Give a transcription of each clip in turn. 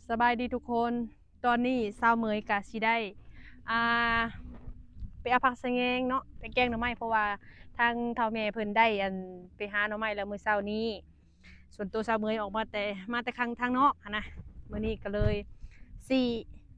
ສະບາຍດີທຸກຄົນ, ຕອນນີ້ສາວເໝີຍກະຊິໄດ້ ອ່າ ໄປເອົາຜັກສະແຍງເນາະ ໄປແກງໜໍ່ໄມ້ ເພາະວ່າທາງເຖົ້າແມ່ເພິ່ນໄດ້ ອັນ ໄປຫາໜໍ່ໄມ້ແລ້ວມື້ເຊົ້ານີ້. ສ່ວນໂຕສາວເໝີຍອອກມາແຕ່ ມາແຕ່ຂ້າງທາງນອກຫັ້ນນະ, ມື້ນີ້ກໍເລີຍຊິ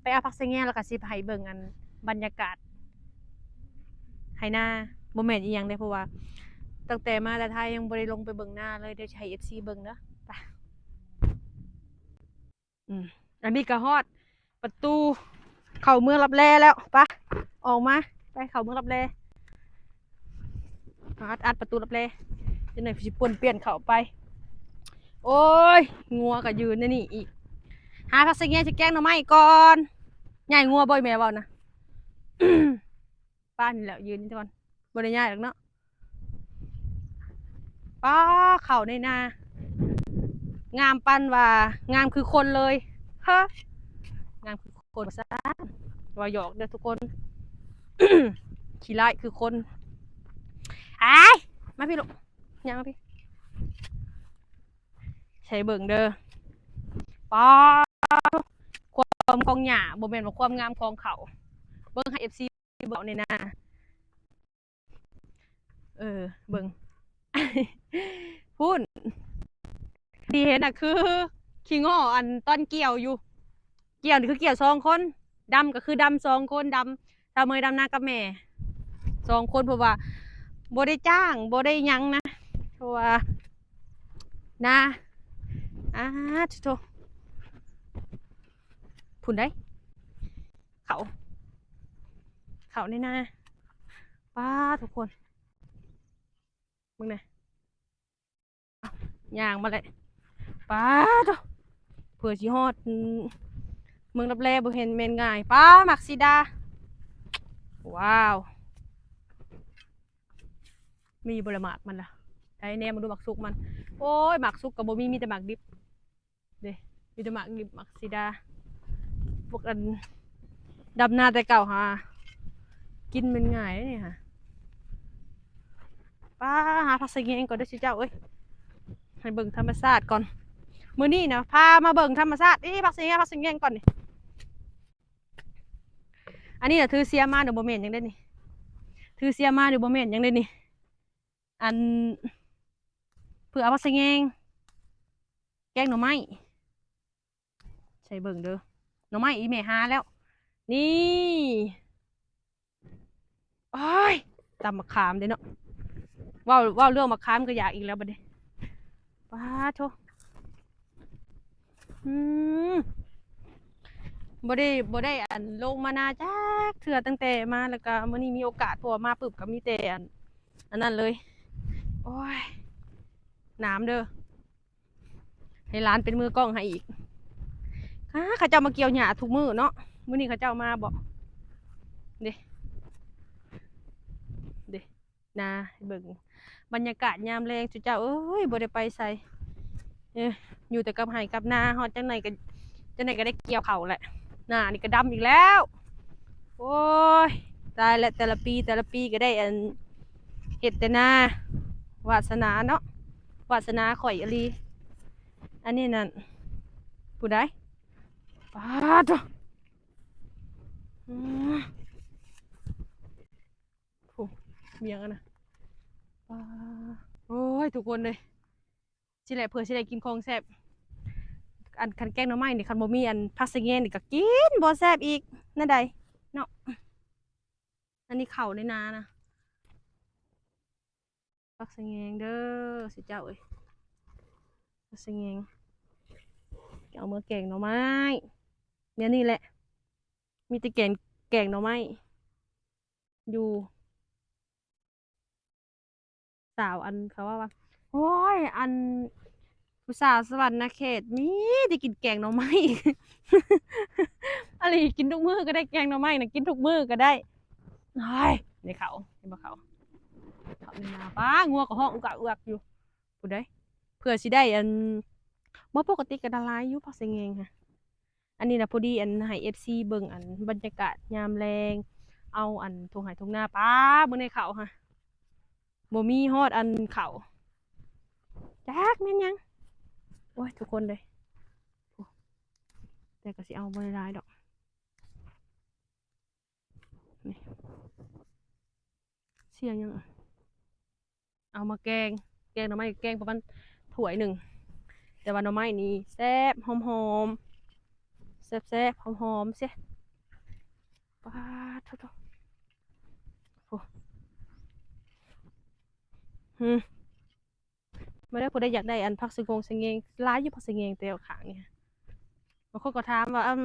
ໄປເອົາຜັກສະແຍງ ແລ້ວກໍຊິໃຫ້ເບິ່ງ ອັນ ບັນຍາກາດໄຮ່ນາ. ບໍ່ແມ່ນອີ່ຫຍັງເດ້ ເພາະວ່າຕັ້ງແຕ່ມາແຕ່ໄທຍັງບໍ່ໄດ້ລົງໄປເບິ່ງນາເລີຍ. ດຽວຊິໃຫ້ເອັຟຊີເບິ່ງເດີ. ໄປ. ອືມ ອັນນີ້ກໍຮອດປະຕູເຂົ້າເມືອງລັບແລແລ້ວ. ໄປ ອອກມາ ໄປເຂົ້າເມືອງລັບແລ. ອັດ ອັດປະຕູລັບແລ ຈັກໜ່ອຍຊິປ້ວນປ່ຽນເຂົ້າໄປ. ໂອ້ຍ ງົວກໍຢືນໃນນີ້ອີກ. ຫາຜັກສະແຍງຊິແກງໜໍ່ໄມ້ກ່ອນ. ຍ້າຍງົວບໍ່ ແມ່ເວົ້ານະ? ປ້ານີ້ແຫຼະ ຢືນນີ້ກ່ອນ ບໍ່ໄດ້ຍ້າຍດອກເນາະ. ປ້າ ເຂົ້າໃນນາ ງາມປານວ່າ ງາມຄືຄົນເລີຍ. ຮະ ງາມຄືຄົນວ່າຊັ້ນ. ເວົ້າຫຍອກເດີທຸກຄົນ ຂີ້ຮ້າຍຄືຄົນ. ອ້າຍ ມາພີ້ລູກ ຍ່າງມາພີ້. ໃສ່ເບິ່ງເດີ. ປ້າ ຄວາມຂອງຫຍ້າ ບໍ່ແມ່ນວ່າຄວາມງາມຂອງເຂົາ. ເບິ່ງໃຫ້ເອັຟຊີເວົ້າແດ່ນາ. ເອີ ເບິ່ງ ພຸ້ນ ທີ່ເຫັນນະຄືຂີ້ງໍ້ ອັນ ຕອນກ່ຽວຢູ່. ກ່ຽວນີ້ຄືກ່ຽວສອງຄົນ, ດຳກໍຄືດຳສອງຄົນ, ດຳ ສາວເໝີຍດຳນາກັບແມ່ສອງຄົນ ເພາະວ່າບໍ່ໄດ້ຈ້າງ ບໍ່ໄດ້ຫຍັງນະ ເພາະວ່ານາ ອາ ໂທ້ ພຸ້ນໃດ໋ ເຂົ້າ ເຂົ້າໃນນາ. ປ້າ ທຸກຄົນ ເບິ່ງແດ່ ຍ່າງມາແຫຼະ. ປ້າໂທ້ ເພື່ອຊິຮອດ ອືມ ເມືອງລັບແລບໍ່ແມ່ນແມ່ນງ່າຍ. ປ້າ ໝາກສີດາ ວ້າວ ມີບໍ່ລະໝາກມັນລະ? ໃຫ້ແນມາດູໝາກສຸກມັນ. ໂອ້ຍ ໝາກສຸກກໍບໍ່ມີ ມີແຕ່ໝາກດິບ. ເດ້ ມີແຕ່ໝາກດິບ ໝາກສີດາ. ພວກອັນດຳນາແຕ່ເກົ່າຫາກິນແມ່ນງ່າຍເດ້ນີ້ຫາ. ປ້າ ຫາຜັກສະແຍງກ່ອນເດີຊິເຈົ້າເອີຍ ໃຫ້ເບິ່ງທຳມະຊາດກ່ອນ. ມື້ນີ້ນະ ພາມາເບິ່ງທຳມະຊາດ. ອີ ຜັກສະແຍງ ຫາຜັກສະແຍງກ່ອນນີ້. ອັນນີ້ນະ ຖືເຊຍມາເດີ ບໍ່ແມ່ນຫຍັງເດ້ນີ້ ຖືເຊຍມາເດີ ບໍ່ແມ່ນຫຍັງເດ້ນີ້. ອັນ ເພື່ອເອົາມາໃສ່ແຍງ ແກງໜໍ່ໄມ້ ໃສ່ເບິ່ງເດີ. ໜໍ່ໄມ້ອີ່ແມ່ຫາແລ້ວ ນີ້. ໂອ້ຍ ຕຳໝາກຂາມເດ້ເນາະ. ເວົ້າ ເວົ້າເລື່ອງໝາກຂາມກໍຢາກອີກແລ້ວບັດນີ້. ປາໂທ້ ອືມ ບໍ່ໄດ້ ບໍ່ໄດ້ ອັນ ລົງມານາຈັກເທື່ອ ຕັ້ງແຕ່ມາ ແລ້ວກໍມື້ນີ້ມີໂອກາດ ເພາະວ່າມາປຶບກໍມີແຕ່ ອັນ ອັນນັ້ນເລີຍ. ໂອ້ຍ ໜາມເດີ ໃຫ້ຫຼານເປັນມືກ້ອງໃຫ້ອີກ. ອາ ເຂົາເຈົ້າມາກ່ຽວຫຍ້າທຸກມື້ເນາະ. ມື້ນີ້ເຂົາເຈົ້າມາບໍ່? ເດ້ ເດ້ ນາ ໃຫ້ເບິ່ງບັນຍາກາດຍາມແລງ ຈຸເຈົ້າເອີຍ ບໍ່ໄດ້ໄປໃສ ເອີ ຢູ່ແຕ່ກັບໄຮ່ກັບນາ. ຮອດຈັກໜ່ອຍກໍ ຈັ່ງໃດກໍໄດ້ກ່ຽວເຂົ້າແຫຼະ. ໜ້ານີ້ກໍດຳອີກແລ້ວ. ໂອ້ຍ ຕາຍແລ້ວ ແຕ່ລະປີ ແຕ່ລະປີກໍໄດ້ ອັນ ເຮັດແຕ່ນາ. ວາດສະໜາເນາະ ວາດສະໜາຂ້ອຍອີ່ຫຼີ. ອັນນີ້ນັ້ນ ຜູ້ໃດ? ປາດໂທ້ ອືມ ໂອ້ ມີຫຍັງຫັ້ນນະ? ປາ ໂອ້ຍ ທຸກຄົນເອີຍ ຊິແຫຼະ ເພື່ອຊິໄດ້ກິນຂອງແຊບ. ອັນ ຄັນແກງໜໍ່ໄມ້ນີ້ ຄັນບໍ່ມີ ອັນ ຜັກສະແຍງນີ້ ກໍກິນບໍ່ແຊບອີກແນວໃດເນາະ. ອັນນີ້ເຂົ້າໃນນານະ ຜັກສະແຍງເດີ ຊິເຈົ້າເອີຍ ຜັກສະແຍງ ເອົາເມືອແກງໜໍ່ໄມ້ ແນວນີ້ແຫຼະ ມີແຕ່ແກງ ແກງໜໍ່ໄມ້. ຢູ່ ສາວ ອັນ ເຂົາເວົ້າວ່າ ໂອ້ຍ ອັນ ຜູ້ສາວສະຫວັນນະເຂດ ມີແຕ່ກິນແກງໜໍ່ໄມ້. ອະຫຼີ ກິນທຸກມື້ກໍໄດ້ ແກງໜໍ່ໄມ້ນະ ກິນທຸກມື້ກໍໄດ້. ໂອ້ຍ ນີ້ເຂົາ ເຫັນບໍ່ ເຂົາ ເຂົານີ້ນາ ປ້າ ງົວກໍຮ້ອງອຸກອາກອຸກອາກຢູ່. ຜູ້ໃດ ເພື່ອຊິໄດ້ ອັນ ບໍ່ ປົກກະຕິກໍໄດ້ຫຼາຍຢູ່ ຜັກສະແຍງຫະ. ອັນນີ້ນະ ພໍດີ ອັນ ໃຫ້ເອັຟຊີເບິ່ງ ອັນ ບັນຍາກາດຍາມແລງ ເອົາ ອັນ ທົ່ງໄຮ່ທົ່ງນາ. ປ້າ ມື້ໃນເຂົ້າຫະ ບໍ່ມີຮອດ ອັນ ເຂົ້າ ຈັກແມ່ນຫຍັງ. ໂອ້ຍ ທຸກຄົນເອີຍ ໂອ້ ຕ ຕ່ກໍຊິເອົາບໍ່ໄດ້ຫຼາຍດອກ. ນີ້ ສຽງຫຍັງ ເອົາມາແກງ ແກງໜໍ່ໄມ້ ແກງປະມານຖ້ວຍໜຶ່ງ ແຕ່ວ່າໜໍ່ໄມ້ນີ້ແຊບ ຫອມໆ ແຊບໆ ຫອມໆ ເຊ ປາດໂທ້ໆ ໂອ້ ອືມ. ມາເດີ ຜູ້ໃດຢາກໄດ້ອັນຜັກສະຫງງສະແງງ ຫຼາຍຢູ່ຜັກສະແງງແຕ່ຂ້າງນີ້. ບາງຄົນກໍຖາມວ່າ ອືມ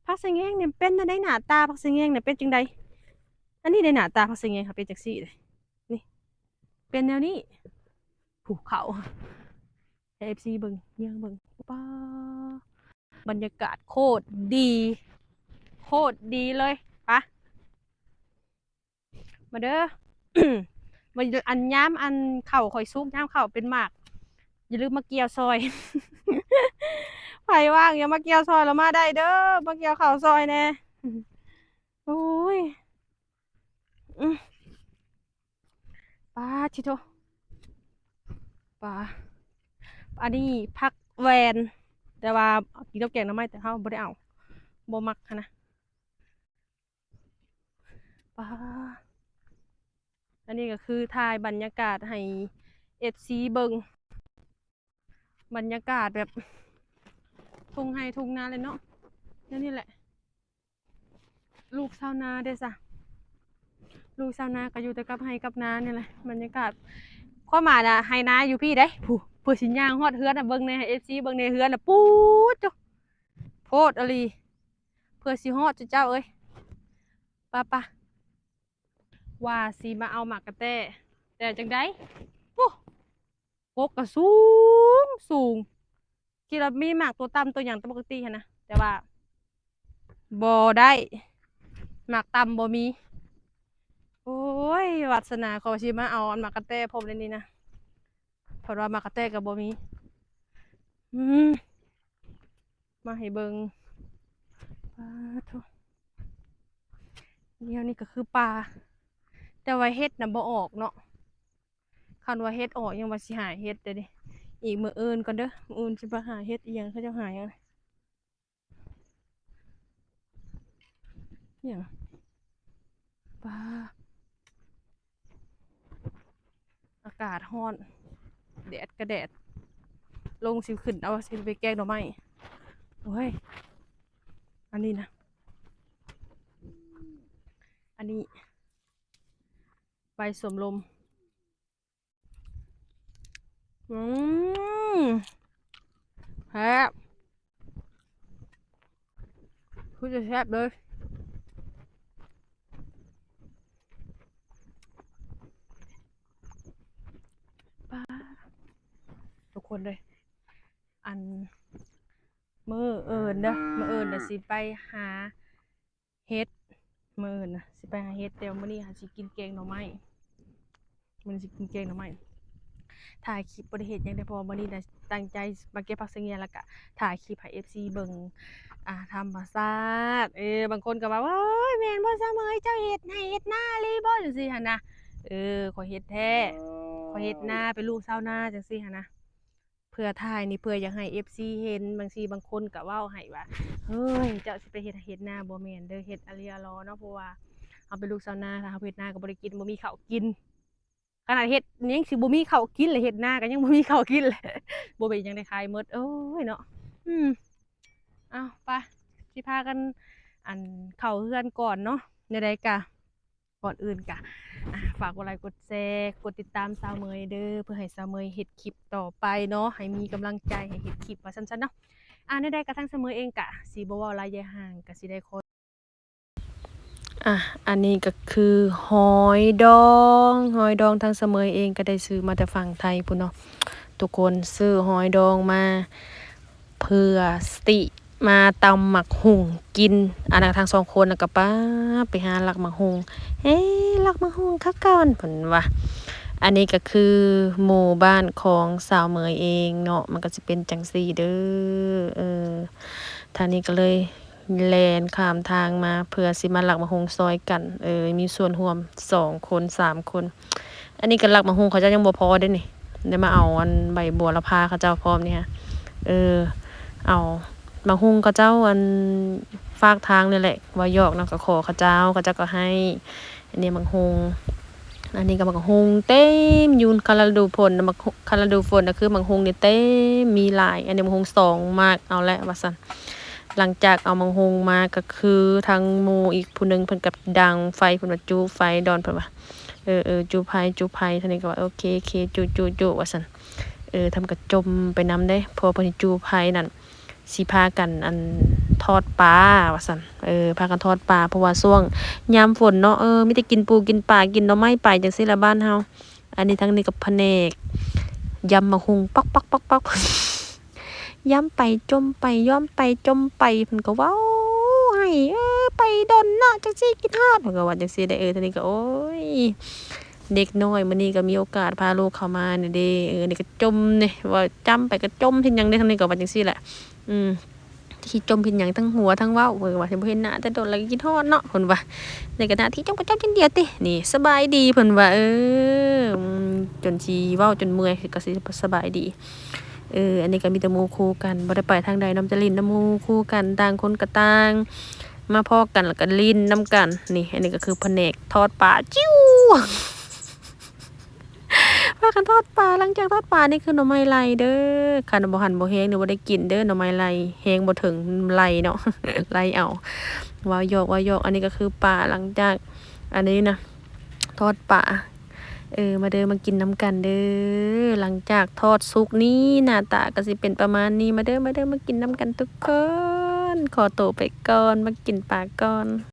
ຜັກສະແງງນີ້ເປັນແນວໃດ ໜ້າຕາຜັກສະແງງນີ້ເປັນຈັ່ງໃດ? ອັນນີ້ເດ້ ໜ້າຕາຜັກສະແງງເຂົາເປັນຈັ່ງຊີ້ເດ້ ນີ້ ເປັນແນວນີ້ ພູເຂົາ ໃຫ້ເອັຟຊີເບິ່ງ ເຍືອງເບິ່ງ ປາ ບັນຍາກາດໂຄດດີ ໂຄດດີເລີຍ ປະ. ມາເດີ ມາ ອັນຍາມອັນເຂົ້າຂ້ອຍສຸກ ຍາມເຂົ້າເປັນໝາກ ຢ່າລືມມາກ່ຽວຊ່ອຍ ໃຜວ່າງຢ່າມາກ່ຽວຊ່ອຍລະມາໄດ້ເດີ ມາກ່ຽວເຂົ້າຊ່ອຍແດ່. ໂອ້ຍ ອື ປາດທິໂທ ປາ ອັນນີ້ຜັກແວ່ນ ແຕ່ວ່າກິນກັບແກງໜໍ່ໄມ້ ແຕ່ເຮົາບໍ່ໄດ້ເອົາ ບໍ່ມັກຫັ້ນນະ. ປາ ອັນນີ້ກໍຄືຖ່າຍບັນຍາກາດໃຫ້ເອັຟຊີເບິ່ງ ບັນຍາກາດແບບທົ່ງໄຮ່ທົ່ງນາເລີຍເນາະ ແນວນີ້ແຫຼະ. ລູກຊາວນາເດ້ຊະ ລູກຊາວນາກໍຢູ່ແຕ່ກັບໄຮ່ກັບນານີ້ແຫຼະ ບັນຍາກາດ ຄວາມໝາຍນະ ໄຮ່ນາຢູ່ພີ້ເດ້ ຜູ້ ເພື່ອຊິຍ່າງຮອດເຮືອນນະ ເບິ່ງແດ່ ໃຫ້ເອັຟຊີເບິ່ງແດ່ ເຮືອນນະ ປູດໂທ້ ໂພດອີ່ຫຼີ ເພື່ອຊິຮອດເຈົ້າເອີຍ ປະ ປະ ວ່າຊິມາເອົາໝາກກະແຕ ແຕ່ຈັ່ງໃດ ໂອ້ ກົກກໍສູງສູງ ຄິດວ່າມີໝາກຕົວຕ່ຳຕົວຫຍັງຕາມປົກກະຕິຫັ້ນນະ ແຕ່ວ່າບໍ່ໄດ້ ໝາກຕ່ຳບໍ່ມີ. ໂອ້ຍ ວາດສະໜາ ຂ້ອຍວ່າຊິມາເອົາອັນໝາກກະແຕພ້ອມໃນນີ້ນະ ເພາະວ່າໝາກກະແຕກໍບໍ່ມີ ອືມ ມາໃຫ້ເບິ່ງ ປາໂທ້ ແນວນີ້ກໍຄືປ່າ ແຕ່ວ່າເຫັດນະບໍ່ອອກເນາະ ຄັນວ່າເຫັດອອກຍັງວ່າຊິຫາເຫັດເດ້ ອີກມື້ອື່ນກ່ອນເດີ ມື້ອື່ນຊິໄປຫາເຫັດອີ່ຫຍັງ ເຂົາເຈົ້າຫາຫຍັງ ຫຍັງ ປາ ອາກາດຮ້ອນ ແດດກະແດດ ລົງຊິຂຶ້ນເອົາ ຊິໄປແກງໜໍ່ໄມ້ ໂອ້ຍ ອັນນີ້ນະ ອັນນີ້ໃບຊົມລົມ. ອືມ ແຊບ ຄືຈະແຊບເລີຍ ປາ ທຸກຄົນເລີຍ ອັນ ມື້ອື່ນເດີ ມື້ອື່ນນະຊິໄປຫາ ເຫັດ ມື້ອື່ນນະຊິໄປຫາເຫັດ ແຕ່ວ່າມື້ນີ້ຫາຊິກິນແກງໜໍ່ໄມ້ ມື້ນີ້ຊິກິນແກງໜໍ່ໄມ້ ຖ່າຍຄລິບບໍ່ໄດ້ເຮັດຫຍັງເດ້ ເພາະວ່າມື້ນີ້ນະຕັ້ງໃຈມາເກັບຜັກສະເງຍ ແລ້ວກະຖ່າຍຄລິບໃຫ້ເອັຟຊີເບິ່ງ ອ່າ ທຳມະຊາດ ເອີ ບາງຄົນກໍວ່າ ໂອ້ຍ ແມ່ນບໍ່ສາວເໝີຍ ເຈົ້າເຮັດໄຮ່ເຮັດນາອີ່ຫຼີບໍ່ ຈັ່ງຊີ້ຫັ້ນນະ ເອີ ຂ້ອຍເຮັດແທ້ ຂ້ອຍເຮັດນາ ເປັນລູກຊາວນາ ຈັ່ງຊີ້ຫັ້ນນະ. ເພື່ອຖ່າຍນີ້ ເພື່ອຢາກໃຫ້ເອັຟຊີເຫັນ ບາງທີບາງຄົນກໍເວົ້າໃຫ້ວ່າ ເຮີ້ຍ ເຈົ້າຊິໄປເຮັດໄຮ່ເຮັດນາ ບໍ່ແມ່ນເດີ ເຮັດອີ່ຫຼີເນາະ ເພາະວ່າເຮົາເປັນລູກຊາວນາ ຖ້າເຮົາເຮັດນາກໍບໍ່ໄດ້ກິນ ບໍ່ມີເຂົ້າກິນ ຂະໜາດເຮັດຍັງຊິບໍ່ມີເຂົ້າກິນເລີຍ ເຮັດນາກໍຍັງບໍ່ມີເຂົ້າກິນເລີຍ ບໍ່ເປັນຫຍັງ ໄດ້ຂາຍໝົດ ໂອ້ຍເນາະ ອືມ ເອົາ ໄປ ຊິພາກັນ ອັນ ເຂົ້າເຮືອນກ່ອນເນາະ ແນວໃດກະ ກ່ອນອື່ນກະ ອ່າ ຝາກກົດໄລກົດແຊ ກົດຕິດຕາມສາວເໝີຍເດີ ເພື່ອໃຫ້ສາວເໝີຍເຮັດຄລິບຕໍ່ໄປເນາະ ໃຫ້ມີກຳລັງໃຈໃຫ້ເຮັດຄລິບວ່າຊັ້ນໆເນາະ ອ່າ ແນວໃດກະທາງສາວເໝີຍເອງກະຊິບໍ່ເວົ້າຫຼາຍຍາຍຫ່າງ ກະຊິໄດ້ຂໍ ອ່າ ອັນນີ້ກະຄືຫອຍດອງ ຫອຍດອງທາງສາວເໝີຍເອງກະໄດ້ຊື້ມາແຕ່ຝັ່ງໄທພຸ້ນເນາະ ທຸກຄົນ ຊື້ຫອຍດອງມາ ເພື່ອຊິມາຕຳໝາກຫຸ່ງກິນ ອັນນັ້ນທັງສອງຄົນ ແລ້ວກໍປ້າໄປຫາລັກໝາກຫຸ່ງ ເອີ ລັກໝາກຫຸ່ງເຂົາກ່ອນ ເພິ່ນວ່າ ອັນນີ້ກໍຄືໝູ່ບ້ານຂອງສາວເໝີຍເອງເນາະ ມັນກໍຊິເປັນຈັ່ງຊີ້ເດີ ເອີ ທາງນີ້ກໍເລີຍແລ່ນຂ້າມທາງມາ ເພື່ອຊິມາລັກໝາກຫຸ່ງຊ່ອຍກັນ ເອີ ມີສ່ວນຮ່ວມສອງຄົນ ສາມຄົນ. ອັນນີ້ກໍລັກໝາກຫຸ່ງເຂົາເຈົ້າຍັງບໍ່ພໍເດ້ນີ້ ໄດ້ມາເອົາອັນໃບບົວລະພາເຂົາເຈົ້າພ້ອມນີ້ຮະ ເອີ ເອົາ ໝາກຫຸ່ງເຂົາເຈົ້າ ອັນ ຝາກທາງນີ້ແຫຼະ ເວົ້າຫຍອກເນາະ ກໍຂໍເຂົາເຈົ້າ ເຂົາເຈົ້າກໍໃຫ້. ອັນນີ້ໝາກຫຸ່ງ ອັນນີ້ກໍໝາກຫຸ່ງເຕັມຢູ່ ຄັນລະດູຝົນນະ ໝາກຫຸ່ງ ຄັນລະດູຝົນນະ ຄືໝາກຫຸ່ງນີ້ເຕັມ ມີຫຼາຍ. ອັນນີ້ໝາກຫຸ່ງສອງໝາກ ເອົາແຫຼະວ່າຊັ້ນ. ຫຼັງຈາກເອົາໝາກຫຸ່ງມາ ກໍຄືທາງໝູ່ອີກຜູ້ໜຶ່ງ ເພິ່ນກໍດັງໄຟ ເພິ່ນວ່າຈູ່ໄຟດອນ ເພິ່ນວ່າ ເອີ ເອີ ຈູ່ໄຟ ຈູ່ໄຟ. ທາງນີ້ກໍວ່າ ໂອເຄ ໂອເຄ ຈູ່ ຈູ່ ຈູ່ ວ່າຊັ້ນ. ເອີ ທາງກໍຈົ່ມໄປນຳເດ້ ເພາະວ່າເພິ່ນຈູ່ໄຟນັ້ນ ຊິພາກັນ ອັນ ທອດປາວ່າຊັ້ນ. ເອີ ພາກັນທອດປາ ເພາະວ່າຊ່ວງຍາມຝົນເນາະ ເອີ ມີແຕ່ກິນປູກິນປາ ກິນໜໍ່ໄມ້ໄປຈັ່ງຊີ້ລະບ້ານເຮົາ. ອັນນີ້ທາງນີ້ກໍພະແນກຢຳໝາກຫຸ່ງ ປັກໆໆໆ ຢຳໄປຈົ່ມໄປ ຢຳໄປຈົ່ມໄປ ເພິ່ນກໍເວົ້າໃຫ້ ເອີ ໄປດົນເນາະ ຈັ່ງຊີ້ຄິດຮອດ ເພິ່ນກໍວ່າຈັ່ງຊີ້ເດ້. ເອີ ທາງນີ້ກໍ ໂອ້ຍ ເດັກນ້ອຍມື້ນີ້ກໍມີໂອກາດພາລູກເຂົ້າມານີ້ເດ້ ເອີ ນີ້ກໍຈົ່ມນີ້ ເວົ້າຈ້ຳໄປກໍຈົ່ມເຮັດຫຍັງເດ້ ທາງນີ້ກໍວ່າຈັ່ງຊີ້ແຫຼະ. ອືມ ຊິຈົ່ມເຮັດຫຍັງ ທັງຫົວທັງເວົ້າ ເພິ່ນວ່າ ຊິບໍ່ເຫັນໜ້າແຕ່ດົນແລ້ວ ຄິດຮອດເນາະ ເພິ່ນວ່າ. ນີ້ກໍໜ້າທີ່ຈົ່ມກໍຈົ່ມຢ່າງດຽວຕິ ນີ້ ສະບາຍດີ ເພິ່ນວ່າ. ເອີ ອືມ ຈົນຊິເວົ້າຈົນເມື່ອຍ ກໍຊິສະບາຍດີ. ເອີ ອັນນີ້ກໍມີແຕ່ໝູ່ຄູ່ກັນ ບໍ່ໄດ້ໄປທາງໃດນຳ ຈະຫຼິ້ນນຳໝູ່ຄູ່ກັນ ຕ່າງຄົນກໍຕ່າງມາພໍ້ກັນ ແລ້ວກໍຫຼິ້ນນຳກັນ. ນີ້ ອັນນີ້ກໍຄືພະແນກທອດປາ ຈິ້ວ ພາກັນທອດປາ. ຫຼັງຈາກທອດປານີ້ຄືໜໍ່ໄມ້ໄລ່ເດີ້ ຄັນບໍ່ຫັນບໍ່ແຮງນີ້ບໍ່ໄດ້ກິນເດີ້ ໜໍ່ໄມ້ໄລ່ ແຮງບໍ່ເຖິງໄລ່ເນາະ ໄລ່ເອົາ. ເວົ້າຫຍອກ ເວົ້າຫຍອກ. ອັນນີ້ກໍຄືປາ ຫຼັງຈາກອັນນີ້ນະ ທອດປາ. ເອີ ມາເດີ້ ມາກິນນຳກັນເດີ້. ຫຼັງຈາກທອດສຸກນີ້ ໜ້າຕາກໍຊິເປັນປະມານນີ້. ມາເດີ້ ມາເດີ້ ມາກິນນຳກັນທຸກຄົນ. ຂໍໂຕໄປກ່ອນ ມາກິນປາກ່ອນ.